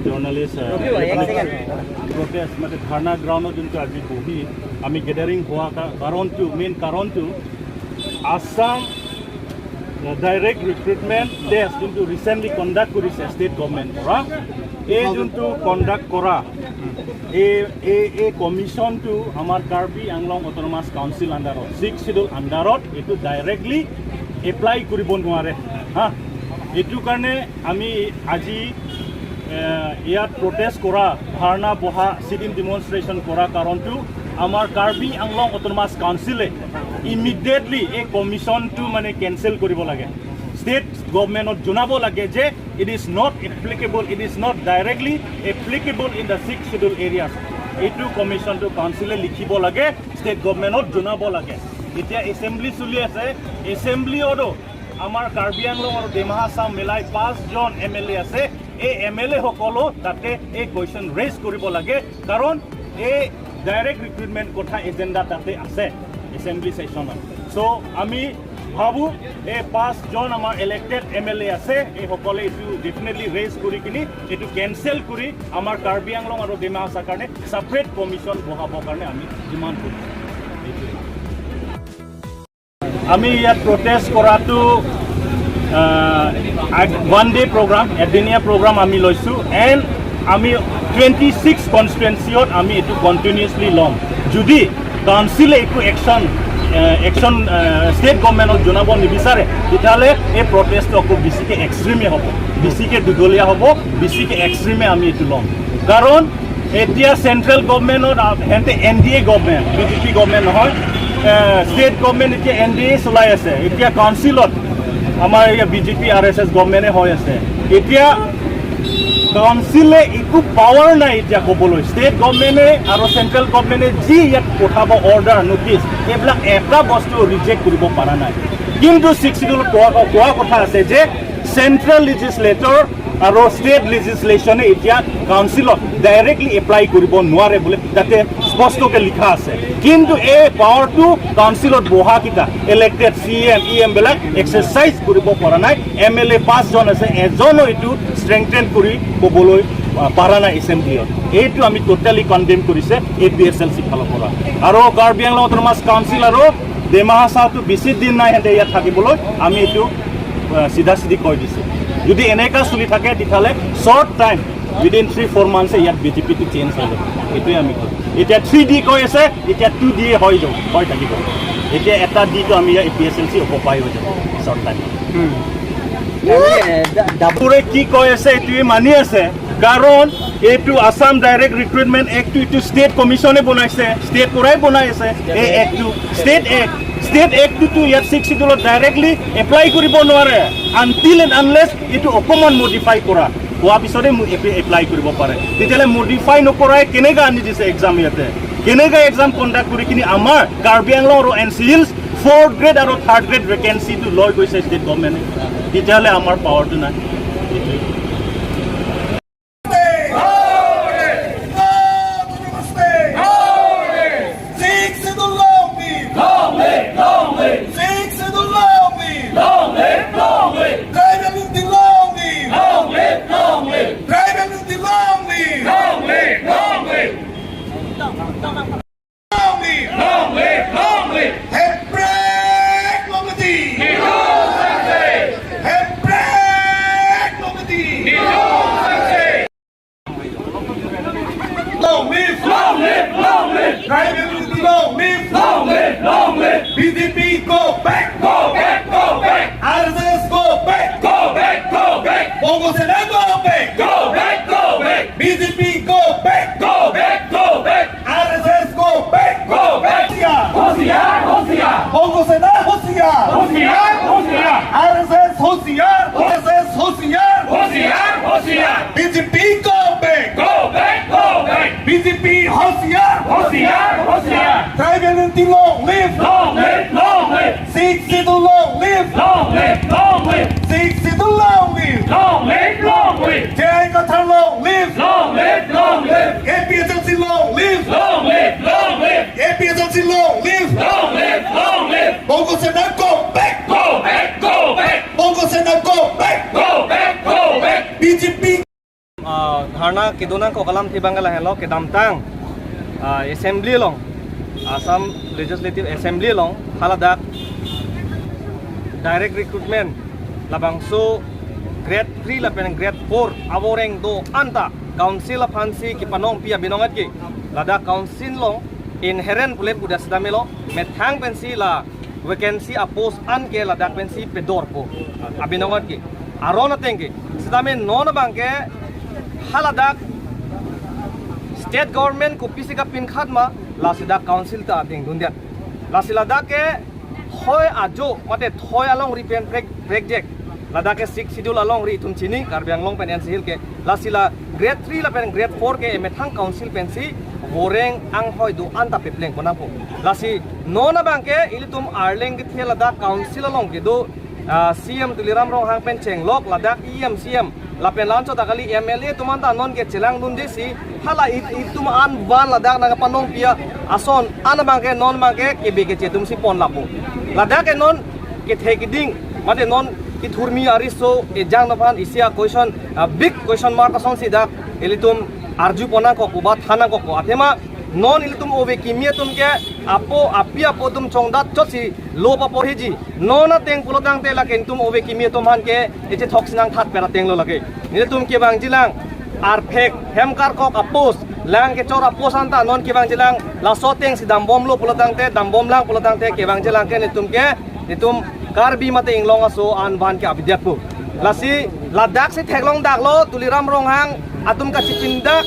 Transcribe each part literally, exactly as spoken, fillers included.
জাৰ্ণালিষ্ট, আহ, ৰখিব, এক second. Protest, মানে, ধৰ্ণা গ্ৰাউণ্ডত যোনটো আজি বহি আমি গেডাৰিং হোৱা কা-, কাৰণটো, মেইন কাৰণটো আছাম, আহ, ডাইৰেক্ট ৰিক্ৰুটমেণ্ট টেষ্ট যোনটো ৰিচেণ্টলি কণ্ডাক্ট কৰিছে ষ্টেট গভৰ্ণমেণ্টৰ পৰা, এই যোনটো কণ্ডাক্ট কৰা, এই, এই, এই কমিশ্যনটো আমাৰ কাৰ্বি আংলং অট'নমাছ কাউন্সিল আণ্ডাৰত, ছিক্স শ্বিডিউল আণ্ডাৰত এইটো ডাইৰেক্টলি এপ্লাই কৰিব নোৱাৰে, হা। এইটো কাৰণে আমি আজি, এ, ইয়াত প্ৰটেষ্ট কৰা, ধৰ্ণা বহা, চিট ইন ডেমনষ্ট্ৰেশ্যন কৰা কাৰণটো আমাৰ কাৰ্বি আংলং অট'নমাছ কাউন্সিলে ইমিডিয়েটলি এই কমিশ্যনটো মানে কেঞ্চেল কৰিব লাগে। ষ্টেট গভৰ্ণমেণ্টত জনাব লাগে যে it is not applicable, it is not directly applicable in the six schedule areas। এইটো কমিশ্যনটো কাউন্সিলে লিখিব লাগে, ষ্টেট গভৰ্ণমেণ্টত জনাব লাগে। এতিয়া এছেম্বলি চলি আছে, এছেম্বলিতো আমাৰ কাৰ্বি আংলং আৰু ডিমা হাছাও মিলাই পাঁচজন এম এল এ আছে। এই এম এল এ সকলো তাতে এই কুৱেশ্যন ৰেইজ কৰিব লাগে, কাৰণ এই ডাইৰেক্ট ৰিক্ৰুটমেণ্ট কথা এজেণ্ডা তাতে আছে এছেম্বলি ছেছনত। চ' আমি ভাবো এই পাঁচজন আমাৰ ইলেক্টেড এম এল এ আছে, এইসকলে এইটো ডেফিনেটলি ৰেইজ কৰি কিনি এইটো কেঞ্চেল কৰি আমাৰ কাৰ্বি আংলং আৰু ডিমা হাছাওৰ কাৰণে ছেপাৰেট কমিশ্যন বহাবৰ কাৰণে আমি ডিমাণ্ড কৰিছোঁ। এইটোৱে। আমি ইয়াত প্ৰটেষ্ট কৰাটো, আহ, আগ-, ওৱান ডে প্ৰগ্ৰাম, এদিনীয়া প্ৰগ্ৰাম আমি লৈছোঁ। এণ্ড আমি টুৱেণ্টি ছিক্স কনষ্টিটুৱেঞ্চিত আমি এইটো কণ্টিনিউৱাছলি ল'ম। যদি কাউন্সিলে একো একশ্যন, এ, একশ্যন, এ, ষ্টেট গভৰ্ণমেণ্টক জনাব নিবিচাৰে, তেতিয়াহ'লে এই প্ৰটেষ্টটো আকৌ বেছিকৈ এক্সট্ৰিমে হ'ব, বেছিকৈ দুদলীয়া হ'ব, বেছিকৈ এক্সট্ৰিমে আমি এইটো ল'ম। কাৰণ এতিয়া চেণ্ট্ৰেল গভৰ্ণমেণ্টত, আ, সিহঁতে N D A government, B J P government নহয়, এ, ষ্টেট গভৰ্ণমেণ্ট এতিয়া এন ডি এ চলাই আছে। এতিয়া কাউন্সিলত আমাৰ এই B J P R S S গভৰ্ণমেণ্টে হৈ আছে। এতিয়া কাউন্সিলে একো পাৱাৰ নাই এতিয়া ক'বলৈ। ষ্টেট গভৰ্ণমেণ্টে আৰু চেণ্ট্ৰেল গভৰ্ণমেণ্টে যি ইয়াত পঠাব অৰ্ডাৰ, নটিচ, এইবিলাক এটা বস্তু ৰিজেক্ট কৰিব পৰা নাই। কিন্তু ছিক্স শ্বিডিউলত কোৱা, কোৱা কথা আছে যে চেণ্ট্ৰেল লেজিছলেটৰ আৰু ষ্টেট লেজিছলেশ্যনে এতিয়া কাউন্সিলত ডাইৰেক্টলি এপ্লাই কৰিব নোৱাৰে বুলি তাতে স্পষ্টকৈ লিখা আছে। কিন্তু এই পাৱাৰটো কাউন্সিলত বহাকেইটা ইলেক্টেড চি ই এম, ই এম বিলাক এক্সাৰচাইজ কৰিব পৰা নাই। এম এল এ পাঁচজন আছে, এজনো এইটো ষ্ট্ৰেংথেন কৰি ক'বলৈ, আহ, পৰা নাই এছেম্বলিত। এইটো আমি ট'টেলি কণ্ডেম কৰিছে এ পি এইচ এল চি ফালৰ পৰা। আৰু কাৰ্বি আংলং অট'নমাছ কাউন্সিল আৰু ডিমা হাছাওতো বেছি দিন নাই সিহঁতে ইয়াত থাকিবলৈ। আমি এইটো, আহ, চিধা চিধি কৈ দিছোঁ। যদি এনেকা চলি থাকে, তেতিয়াহ'লে short time, within three four মান্থছে ইয়াত বি জে পিটো চেঞ্জ হৈ যাব। এইটোৱে আমি কওঁ। এতিয়া থ্ৰী ডি কৈ আছে, এতিয়া টু ডি হৈ যাব, হৈ থাকিব। এতিয়া এটা ডিটো আমি ইয়াত এ পি এইচ এল চি অকুপাই হৈ যাব শ্বৰ্ট টাইম। হুম। আমি, এ, ডা-, ডাব- বোৰে কি কৈ আছে, এইটোৱে মানি আছে। কাৰণ এইটো আছাম ডাইৰেক্ট ৰিক্ৰুটমেণ্ট এক্টটো এইটো ষ্টেট কমিশ্যনে বনাইছে, ষ্টেট পৰাই বনাই আছে এই এক্টটো। ষ্টেট এক্ট, ষ্টেট এক্টটোতো ইয়াত ছিক্স শ্বিডিউলত ডাইৰেক্টলি এপ্লাই কৰিব নোৱাৰে, আনটিল এণ্ড আনলেছ এইটো অকণমান মডিফাই কৰা হোৱাৰ পিছতে মো-, এপ্লি-, এপ্লাই কৰিব পাৰে। তেতিয়াহ'লে মডিফাই নকৰাই কেনেকৈ আনি দিছে এক্সাম ইয়াতে? কেনেকৈ এক্সাম কণ্ডাক্ট কৰি কিনি আমাৰ কাৰ্বি আংলং আৰু N C hills fourth grade আৰু থাৰ্ড গ্ৰেড ভেকেঞ্চিটো লৈ গৈছে ষ্টেট গভৰ্ণমেণ্টে? তেতিয়াহ'লে আমাৰ পাৱাৰটো নাই। Sixth Schedule long live! Long live! Long live! Sixth Schedule long live! Long live! Long live! Tribal unity long live! Long live! Long live! Tribal unity long live! Long live! Long live! Long live! Long live! Long live! Hemprek long live! Hemprek long live! Long live! Long live! Long live! Tribal unity long live! Long live! Long live! B J P go back! Go back! Go back! R S S go back! Go back! Go back! Bongo Sena go back! Go back! Go back! B J P go back! Go back! Go back! R S S go back! Go back! Hosiyar! Hosiyar! Hosiyar! Bongo Sena hosiyar! Hosiyar! Hosiyar! R S S hosiyar! R S S hosiyar! Hosiyar! Hosiyar! B J P go back! Go back! Go back! B J P hosiyar! Hosiyar! Hosiyar! Tribal unity long live! Long live! Long live! Sixth Schedule long live! Long live! Long live! Sixth Schedule long live! Long live! Long live! J I Kathar long live! Long live! Long live! A P H L C long live! Long live! Long live! A P H L C long live! Long live! Long live! Bongo Sena go back! Go back! Go back! Bongo Sena go back! Go back! Go back! B J P ah, Karena kedonangkok alamthe abang ke lahenlo, kedamtang, ah, Assembly along, Assam Legislative Assembly along, haladak direct recruitment, labangso grade three lapen grade four avoreng do-an ta Council aphansi kepanongpi abinong at ke, ladak Council along inherent pule puda sitame lo, methang pensi la vacancy a-post an ke ladak pensi pedorpo abinong at ke. Aron ateng ke, sitame non abang ke haladak state government kopisi kapinkhat ma, lasi dak Council ta dingdundet. Lasi ladak ke thoi ajo mate thoi alongri pen prek prekjek. Ladak ke Sixth Schedule alongri itum chini, Karbi Anglong pen N C Hills ke. Lasi la grade three lapen grade four ke emethang Council pensi voreng anghoi do-an ta peplengpon nangpo. Lasi non abang ke ilitum arleng kethe ladak Council along kedo, ah, C M Tuliram Ronghang pen chenglok ladak E M, C M lapen la-anchot ta kali, M L A atum anta non ke chelangdundesi, hala it-, itum an van ladak nangpanongpi ason an abang ke non abang ke kebe keche atumsi pon lapu. Ladak ke non kethe keding mate non kethurmi ariso ejang aphan isi a-question, a-big question mark asonsi dak ilitum arjupon nangkokpo ba than nangkokpo. Athema non ilitum ove kimi atum ke apo api apo atum chongdat chotsi lo paporhiji. Non ateng pulo tangte lake ilitum ove kimi atum aphan ke echethok sinang that per ateng lo lake. Nelitum kevangjilang arphek hem karkok a-post, lang kechor a-post anta non kevangjilang, laso atengsi dambomlo pulo tangte, dambomlang pulo tangte, kevangjilang ke nelitum ke, nelitum Karbi mate Inglong aso an van ke abidiatpo. Lasi ladaksi theklongdaklo, Tuliram Ronghang atum kachipindak,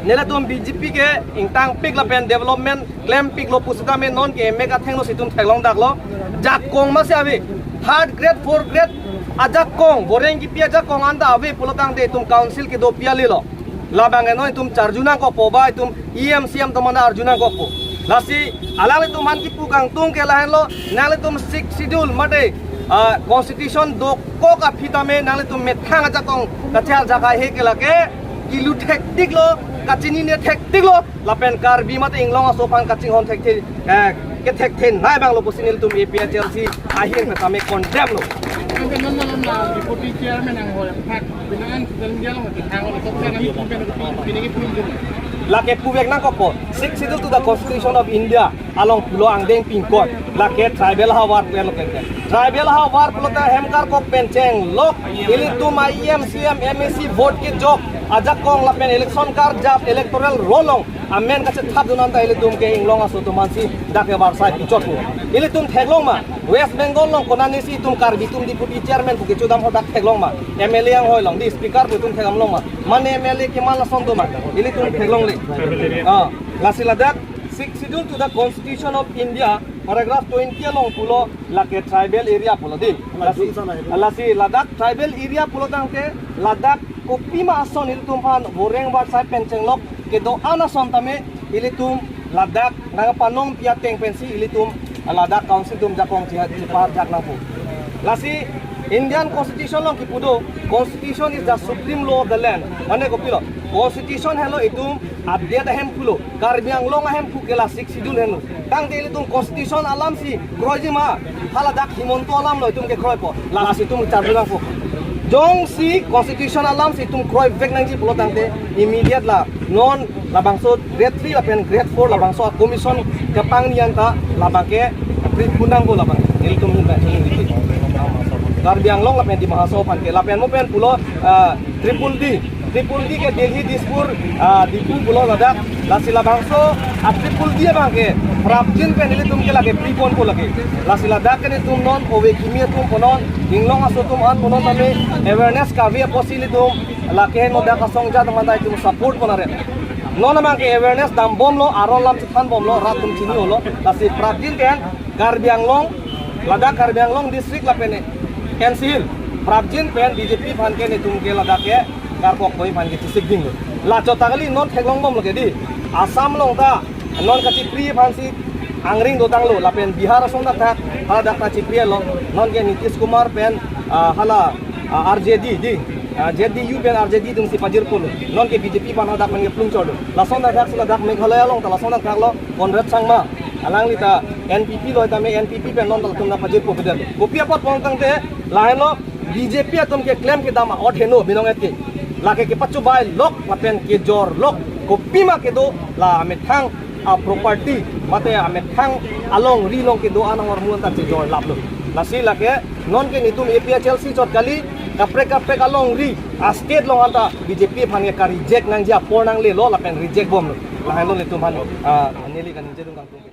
nelitum B J P ke ingtangpik lapen development klempiklo pusitame non ke emek athengno si itum theklongdaklo. Jakong masi ave, third grade, fourth grade ajakong, voreng kipi ajakong anta ave pulo tangte itum Council kedopi alilo. Labang eno itum charju nangkokpo ba itum E M, C M atum anta arju nangkokpo. Lasi alanglitum aphan kipu kangtung ke lahenlo, nanglitum Sixth Schedule mate, ah, Constitution dokok aphi tame nanglitum methang ajakong kachehal jakai he ke lake kilu thektiklo, kachinine thektiklo, lapen Karbi mate Inglong aso aphan kachinghon thekthe, eh, kethekthe nai abanglo pusi nelitum A P H L C ahin pen tame condemn lo. Ante non malam na Deputy Chairman anghoi aphak, pinangan President dia lo, hati thang lo, sok kan ami pumpen, pini ke pumpen. Lake puvek nangkokpo, Sixth Schedule to the Constitution of India along pulo angdeng pingkoi, lake tribal havar pen lo kente. Tribal havar pulo ta hem karkok pen chenglok, ilitum E M, C M, M A C vote kejok ajakong lapen election karjap electoral roll along amen kachethapdun anta ilitum ke Inglong aso atum aphansi dak ke varsai pichotpo. Ilitum theklong ma, West Bengal along konatnesi itum Karbi atum Deputy Chairman pu kechodam hadak theklong ma, M L A anghoi along, di Speaker pu itum thekdamlong ma, mane M L A keman lason do ma, ilitum theklongle. Ah, lasi ladak Sixth Schedule to the Constitution of India, paragraph twenty along pulo lake tribal area pulo di. Lasi, lasi ladak tribal area pulo tangte, ladak kopima ason ilitum aphan voreng varsai pen chenglok kedo-an ason tame ilitum ladak nangpanongpi ateng pensi ilitum ladak Council atum jakong chiha chipar jak nangpo. Lasi Indian Constitution along kipu do, Constitution is the supreme law of the land. Mane kopilo, Constitution helo itum adet ahemphu lo, Karbi Anglong ahemphu ke la Sixth Schedule henlo. Tangte ilitum Constitution alamsi kroiji ma, haladak Himanta alamlo itum kekroipo, lasi itum charju nangpo. Jongsi Constitution alamsi itum kroivek nangji pulo tangte, immediate la non labangso grade three lapen grade four labangso a-commission kepangni anta labang ke pripun nangpo labang. Nelitum hin ba chini dikit. Karbi Anglong lapen Dima Hasao aphan ke lapen mo pen pulo, ah, triple D. Triple D ke Delhi, Dispur, ah, Diphu pulo ladak. Lasi labangso a-triple D abang ke prapjin pen ilitum ke lake priponpo lake. Lasi ladak ke nelitum non ove kimi atum punon, Inglong aso atum an punon tame awareness kave apotsi ilitum lake no dak asong jat manda itum support ponare. Non abang ke awareness dambomlo, aron lam chethanbomlo, rat atum chini-olo. Lasi prapjin pen Karbi Anglong, ladak Karbi Anglong district lapen N C Hill, prapjin pen B J P aphan ke nelitum ke ladak ke karkok koi aphan ke chesik dinglo. Lachot ta kali non theklongbomlo ke di. Assam along ta non kachipri aphansi angring dotanglo, lapen Bihar asong dak thak, haladak ta chiprilo, non ke Nitish Kumar pen, ah, hala, ah, R J D di, ah, J D U pen R J D atumsi pajirpolo, non ke B J P aphan hadak pen ke plung chorlo. Lason dak thak sila dak Meghalaya along ta lason dak thaklo, Conrad Sangma, alangli ta N P P lo tame N P P pen non ta latum na pajirpo bidar. Kopi apot pon tangte, lahenlo, B J P atum ke klem kedam a-ot heno binong et ke. Lake kepachobai lok lapen kejor lok kopima kedo la amethang a property mate amethang alongri along kedo anang armu anta chejor laplo. Lasi lake non ke netum A P H L C chot kali, kaprek kaprek alongri a state along anta B J P aphan ke ka reject nangji apor nanglelo lapen reject bomlo. Lahenlo netum aphan ah, neli kaningjedun kangtung.